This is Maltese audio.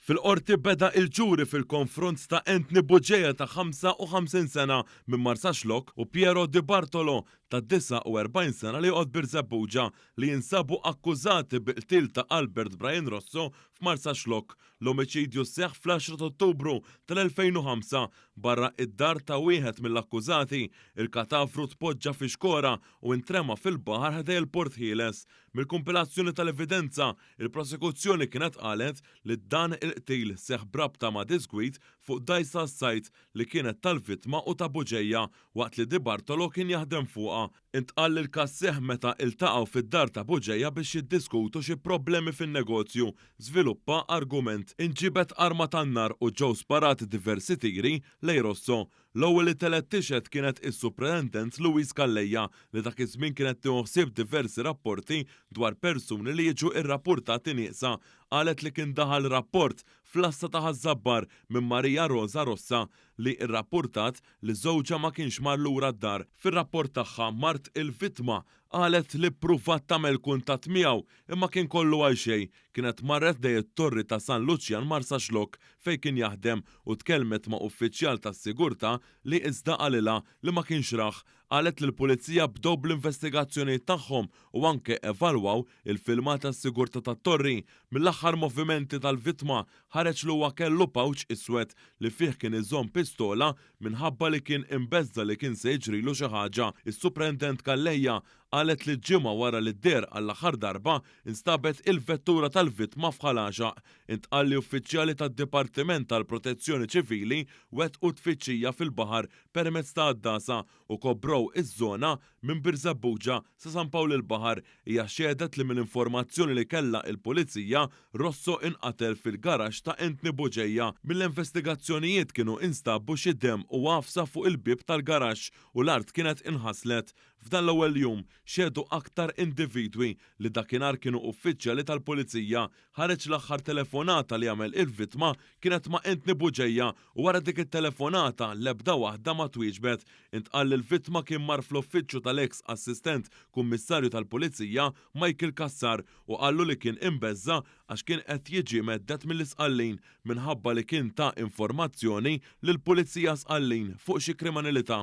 Fil-Qorti beda il-ġuri fil-konfront ta' Anthony Bugeja ta' 55 sena minn Marsaxlokk u Piero Di Bartolo ta' 49 sena li joqgħod Birżebbuġa li jinsabu akkużati bi qtil ta' Albert Brian Rosso f'Marsaxlokk. L-omiċidju seħħ fl-10 ta' Ottubru tal-2005 barra id-dar ta' wieħed mill-akkużati. Il-katavru tpoġġa fi xkora u intrema fil-baħar ħdejn il-Port Ħieles. Mill-kumpilazzjoni tal-evidenza, il-prosekuzzjoni kienet qalet li dan il-qtil seħħ b'rabta ma' diżgwid fuq dgħajsa għas-sajd li kienet tal-vittma u ta' Bugeja waqt li Di Bartolo kien jaħdem fuqha. Intqal li l-każ seħħ meta iltaqgħu fid-dar ta' Bugeja biex jiddiskutu xi problemi fin-negozju. Żviluppa argument. Inġiebet arma tan-nar u ġew sparati diversi tiri lejn Rosso. L-ewwel li telgħet tixhed kienet is-Supretendent Louise Calleja li dak iż-żmien kienet tieħu ħsieb diversi rapporti dwar persuni li jiġu rrappurtati nieqsa. Qalet li kien daħal rapport fl-għassa ta' Ħaż-Żabbar minn Maria Rosa Rossa li rrappurtat li żewġha ma kienx mar lura d-dar. Fir-rapport tagħha mart il-vittma qalet li ppruvat tagħmel kuntatt miegħu imma kien kollu għal xejn. Kienet marret ħdejn it-Torri ta' San Luċjan Marsaxlokk fejn kien jaħdem u tkellmet ma' uffiċjal tas-sigurtà li iżda qalilha li ma kienx rah. Qalet li l-Pulizija bdew bl-investigazzjonijiet tagħhom u anke evalwaw il-filmat tas-sigurtà tat-torri. Mill-aħħar movimenti tal-vittma ħareġ li huwa kellu pouch iswed li fih kien iżomm pistola minħabba li kien imbeżża' li kien se jiġrilu xi ħaġa. Is-Suprintendent Calleja qalet li ġimgħa wara li deher għall-aħħar darba instabet il-vettura tal-vittma f'Ħal Għaxaq. Intqal li uffiċjali tad-Dipartiment tal-Protezzjoni Ċivili wettqu tfittxija fil-baħar permezz ta' għaddasa u koprow iż-żona minn Birżebbuġa sa San Pawl il-Baħar. Hija xehdet li mill-informazzjoni li kellha il-Pulizija, Rosso inqatel fil-garaxx ta' Anthony Bugeja. Mill-investigazzjonijiet kienu instabu xi demm u għafsa fuq il-bieb tal-garaxx u l-art kienet inħaslet. F'dan l-ewwel jum, xehdu aktar individwi li dakinhar kienu uffiċjali tal-Pulizija. Ħareġ l-aħħar telefonata li għamel il-vittma kienet ma' Anthony Bugeja u wara dik it-telefonata l-ebda waħda ma twieġbet. Intqal li l-vittma kien mar fl-uffiċċju tal-eks Assistent Kummissarju tal-Pulizija Michael Cassar u qallu li kien imbeżża' għax kien qed jiġi mhedded mill-Isqallin minħabba li kien ta informazzjoni lill-Pulizija Sqallin fuq xi kriminalità.